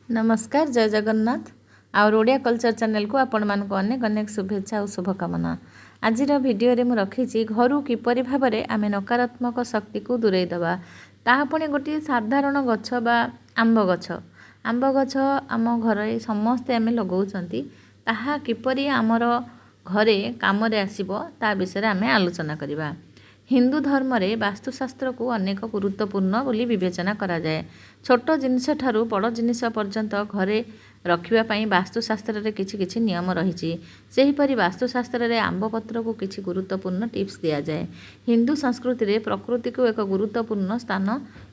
ନମସ୍କାର, ଜୟ ଜଗନ୍ନାଥ। ଆଉ ଓଡ଼ିଆ କଲଚର ଚ୍ୟାନେଲକୁ ଆପଣମାନଙ୍କୁ ଅନେକ ଅନେକ ଶୁଭେଚ୍ଛା ଆଉ ଶୁଭକାମନା। ଆଜିର ଭିଡ଼ିଓରେ ମୁଁ ରଖିଛି ଘରୁ କିପରି ଭାବରେ ଆମେ ନକାରାତ୍ମକ ଶକ୍ତିକୁ ଦୂରେଇ ଦେବା, ତାହା ପୁଣି ଗୋଟିଏ ସାଧାରଣ ଗଛ ବା ଆମ୍ବ ଗଛ। ଆମ୍ବ ଗଛ ଆମ ଘରେ ସମସ୍ତେ ଆମେ ଲଗାଉଛନ୍ତି। ତାହା କିପରି ଆମର ଘରେ କାମରେ ଆସିବ, ତା ବିଷୟରେ ଆମେ ଆଲୋଚନା କରିବା। ହିନ୍ଦୁ ଧର୍ମରେ ବାସ୍ତୁଶାସ୍ତ୍ରକୁ ଅନେକ ଗୁରୁତ୍ୱପୂର୍ଣ୍ଣ ବୋଲି ବିବେଚନା କରାଯାଏ। ଛୋଟ ଜିନିଷଠାରୁ ବଡ଼ ଜିନିଷ ପର୍ଯ୍ୟନ୍ତ ଘରେ ରଖିବା ପାଇଁ ବାସ୍ତୁଶାସ୍ତ୍ରରେ କିଛି କିଛି ନିୟମ ରହିଛି। ସେହିପରି ବାସ୍ତୁଶାସ୍ତ୍ରରେ ଆମ୍ବ ପତ୍ରକୁ କିଛି ଗୁରୁତ୍ୱପୂର୍ଣ୍ଣ ଟିପ୍ସ ଦିଆଯାଏ। ହିନ୍ଦୁ ସଂସ୍କୃତିରେ ପ୍ରକୃତିକୁ ଏକ ଗୁରୁତ୍ୱପୂର୍ଣ୍ଣ ସ୍ଥାନ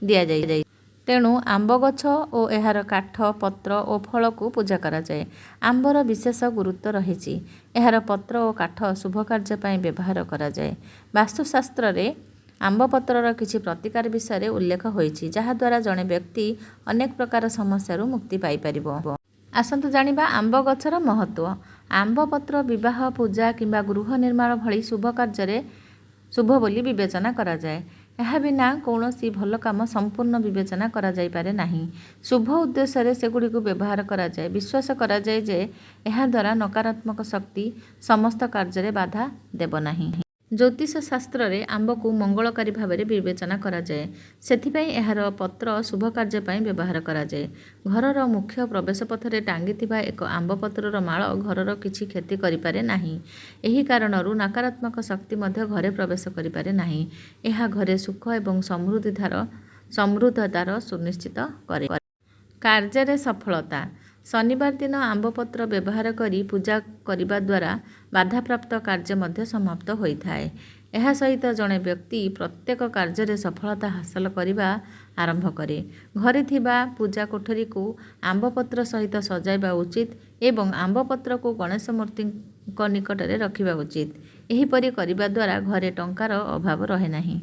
ଦିଆଯାଇ, ତେଣୁ ଆମ୍ବ ଗଛ ଓ ଏହାର କାଠ, ପତ୍ର ଓ ଫଳକୁ ପୂଜା କରାଯାଏ। ଆମ୍ବର ବିଶେଷ ଗୁରୁତ୍ୱ ରହିଛି। ଏହାର ପତ୍ର ଓ କାଠ ଶୁଭ କାର୍ଯ୍ୟ ପାଇଁ ବ୍ୟବହାର କରାଯାଏ। ବାସ୍ତୁଶାସ୍ତ୍ରରେ ଆମ୍ବ ପତ୍ରର କିଛି ପ୍ରତିକାର ବିଷୟରେ ଉଲ୍ଲେଖ ହୋଇଛି, ଯାହାଦ୍ୱାରା ଜଣେ ବ୍ୟକ୍ତି ଅନେକ ପ୍ରକାର ସମସ୍ୟାରୁ ମୁକ୍ତି ପାଇପାରିବ। ଆସନ୍ତୁ ଜାଣିବା ଆମ୍ବ ଗଛର ମହତ୍ତ୍ୱ। ଆମ୍ବ ପତ୍ର ବିବାହ, ପୂଜା କିମ୍ବା ଗୃହ ନିର୍ମାଣ ଭଳି ଶୁଭ କାର୍ଯ୍ୟରେ ଶୁଭ ବୋଲି ବିବେଚନା କରାଯାଏ। ଏହା ବିନା କୌଣସି ଭଲ କାମ ସମ୍ପୂର୍ଣ୍ଣ ବିବେଚନା କରାଯାଇପାରେ ନାହିଁ। ଶୁଭ ଉଦ୍ଦେଶ୍ୟରେ ସେଗୁଡ଼ିକୁ ବ୍ୟବହାର କରାଯାଏ। ବିଶ୍ୱାସ କରାଯାଏ ଯେ ଏହାଦ୍ୱାରା ନକାରାତ୍ମକ ଶକ୍ତି ସମସ୍ତ କାର୍ଯ୍ୟରେ ବାଧା ଦେବ ନାହିଁ। ଜ୍ୟୋତିଷ ଶାସ୍ତ୍ରରେ ଆମ୍ବକୁ ମଙ୍ଗଳକାରୀ ଭାବରେ ବିବେଚନା କରାଯାଏ। ସେଥିପାଇଁ ଏହାର ପତ୍ର ଶୁଭ କାର୍ଯ୍ୟ ପାଇଁ ବ୍ୟବହାର କରାଯାଏ। ଘରର ମୁଖ୍ୟ ପ୍ରବେଶ ପଥରେ ଟାଙ୍ଗିଥିବା ଏକ ଆମ୍ବ ପତ୍ରର ମାଳ ଘରର କିଛି କ୍ଷତି କରିପାରେ ନାହିଁ। ଏହି କାରଣରୁ ନକାରାତ୍ମକ ଶକ୍ତି ମଧ୍ୟ ଘରେ ପ୍ରବେଶ କରିପାରେ ନାହିଁ। ଏହା ଘରେ ସୁଖ ଏବଂ ସମୃଦ୍ଧତାର ସୁନିଶ୍ଚିତ କରେ। କାର୍ଯ୍ୟରେ ସଫଳତା। ଶନିବାର ଦିନ ଆମ୍ବ ପତ୍ର ବ୍ୟବହାର କରି ପୂଜା କରିବା ଦ୍ୱାରା ବାଧାପ୍ରାପ୍ତ କାର୍ଯ୍ୟ ମଧ୍ୟ ସମାପ୍ତ ହୋଇଥାଏ। ଏହା ସହିତ ଜଣେ ବ୍ୟକ୍ତି ପ୍ରତ୍ୟେକ କାର୍ଯ୍ୟରେ ସଫଳତା ହାସଲ କରିବା ଆରମ୍ଭ କରେ। ଘରେ ଥିବା ପୂଜା କୋଠରୀକୁ ଆମ୍ବ ପତ୍ର ସହିତ ସଜାଇବା ଉଚିତ ଏବଂ ଆମ୍ବ ପତ୍ରକୁ ଗଣେଶ ମୂର୍ତ୍ତିଙ୍କ ନିକଟରେ ରଖିବା ଉଚିତ। ଏହିପରି କରିବା ଦ୍ୱାରା ଘରେ ଟଙ୍କାର ଅଭାବ ରହେ ନାହିଁ।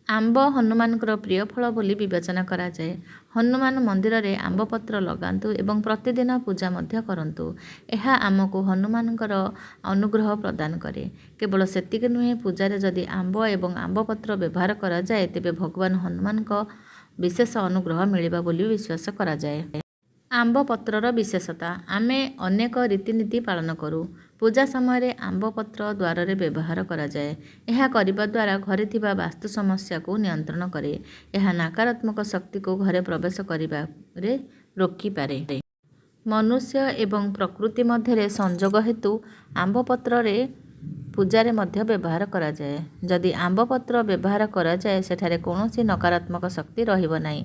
ଆମ୍ବ ହନୁମାନଙ୍କର ପ୍ରିୟ ଫଳ ବୋଲି ବିବେଚନା କରାଯାଏ। ହନୁମାନ ମନ୍ଦିରରେ ଆମ୍ବ ପତ୍ର ଲଗାନ୍ତୁ ଏବଂ ପ୍ରତିଦିନ ପୂଜା ମଧ୍ୟ କରନ୍ତୁ। ଏହା ଆମକୁ ହନୁମାନଙ୍କର ଅନୁଗ୍ରହ ପ୍ରଦାନ କରେ। କେବଳ ସେତିକି ନୁହେଁ, ପୂଜାରେ ଯଦି ଆମ୍ବ ଏବଂ ଆମ୍ବ ପତ୍ର ବ୍ୟବହାର କରାଯାଏ, ତେବେ ଭଗବାନ ହନୁମାନଙ୍କ ବିଶେଷ ଅନୁଗ୍ରହ ମିଳିବ ବୋଲି ବିଶ୍ୱାସ କରାଯାଏ। ଆମ୍ବ ପତ୍ରର ବିଶେଷତା। ଆମେ ଅନେକ ରୀତିନୀତି ପାଳନ କରୁ। ପୂଜା ସମୟରେ ଆମ୍ବ ପତ୍ର ଦ୍ୱାରରେ ବ୍ୟବହାର କରାଯାଏ। ଏହା କରିବା ଦ୍ୱାରା ଘରେ ଥିବା ବାସ୍ତୁ ସମସ୍ୟାକୁ ନିୟନ୍ତ୍ରଣ କରେ। ଏହା ନକାରାତ୍ମକ ଶକ୍ତିକୁ ଘରେ ପ୍ରବେଶ କରିବାରେ ରୋକିପାରେ। ମନୁଷ୍ୟ ଏବଂ ପ୍ରକୃତି ମଧ୍ୟରେ ସଂଯୋଗ ହେତୁ ଆମ୍ବ ପତ୍ରରେ ପୂଜାରେ ମଧ୍ୟ ବ୍ୟବହାର କରାଯାଏ। ଯଦି ଆମ୍ବ ପତ୍ର ବ୍ୟବହାର କରାଯାଏ, ସେଠାରେ କୌଣସି ନକାରାତ୍ମକ ଶକ୍ତି ରହିବ ନାହିଁ।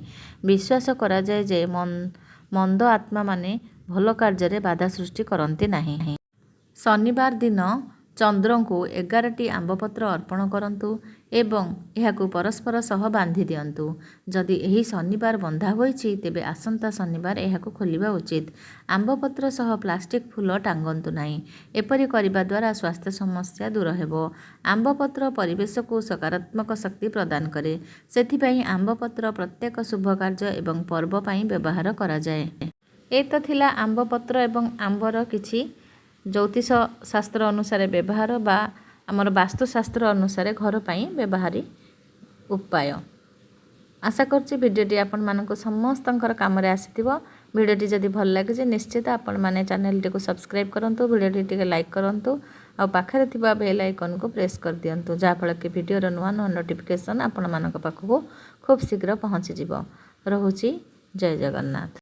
ବିଶ୍ୱାସ କରାଯାଏ ଯେ ମନ୍ଦ ଆତ୍ମାମାନେ ଭଲ କାର୍ଯ୍ୟରେ ବାଧା ସୃଷ୍ଟି କରନ୍ତି ନାହିଁ। ଶନିବାର ଦିନ ଚନ୍ଦ୍ରଙ୍କୁ 11ଟି ଆମ୍ବପତ୍ର ଅର୍ପଣ କରନ୍ତୁ ଏବଂ ଏହାକୁ ପରସ୍ପର ସହ ବାନ୍ଧି ଦିଅନ୍ତୁ। ଯଦି ଏହି ଶନିବାର ବନ୍ଧା ହୋଇଛି, ତେବେ ଆସନ୍ତା ଶନିବାର ଏହାକୁ ଖୋଲିବା ଉଚିତ। ଆମ୍ବପତ୍ର ସହ ପ୍ଲାଷ୍ଟିକ୍ ଫୁଲ ଟାଙ୍ଗନ୍ତୁ ନାହିଁ। ଏପରି କରିବା ଦ୍ୱାରା ସ୍ୱାସ୍ଥ୍ୟ ସମସ୍ୟା ଦୂର ହେବ। ଆମ୍ବ ପତ୍ର ପରିବେଶକୁ ସକାରାତ୍ମକ ଶକ୍ତି ପ୍ରଦାନ କରେ। ସେଥିପାଇଁ ଆମ୍ବ ପତ୍ର ପ୍ରତ୍ୟେକ ଶୁଭ କାର୍ଯ୍ୟ ଏବଂ ପର୍ବ ପାଇଁ ବ୍ୟବହାର କରାଯାଏ। ଏ ତ ଥିଲା ଆମ୍ବ ପତ୍ର ଏବଂ ଆମ୍ବର କିଛି ଜ୍ୟୋତିଷ ଶାସ୍ତ୍ର ଅନୁସାରେ ବ୍ୟବହାର ବା ଆମର ବାସ୍ତୁଶାସ୍ତ୍ର ଅନୁସାରେ ଘର ପାଇଁ ବ୍ୟବହାରୀ ଉପାୟ। ଆଶା କରୁଛି ଭିଡ଼ିଓଟି ଆପଣମାନଙ୍କୁ ସମସ୍ତଙ୍କର କାମରେ ଆସିଥିବ। ଭିଡ଼ିଓଟି ଯଦି ଭଲ ଲାଗିଛି, ନିଶ୍ଚିତ ଆପଣମାନେ ଚ୍ୟାନେଲଟିକୁ ସବସ୍କ୍ରାଇବ୍ କରନ୍ତୁ, ଭିଡ଼ିଓଟି ଟିକେ ଲାଇକ୍ କରନ୍ତୁ ଆଉ ପାଖରେ ଥିବା ବେଲ୍ ଆଇକନ୍କୁ ପ୍ରେସ୍ କରିଦିଅନ୍ତୁ, ଯାହାଫଳରେ କି ଭିଡ଼ିଓର ନୂଆ ନୂଆ ନୋଟିଫିକେସନ୍ ଆପଣମାନଙ୍କ ପାଖକୁ ଖୁବ୍ ଶୀଘ୍ର ପହଞ୍ଚିଯିବ। ରହୁଛି, ଜୟ ଜଗନ୍ନାଥ।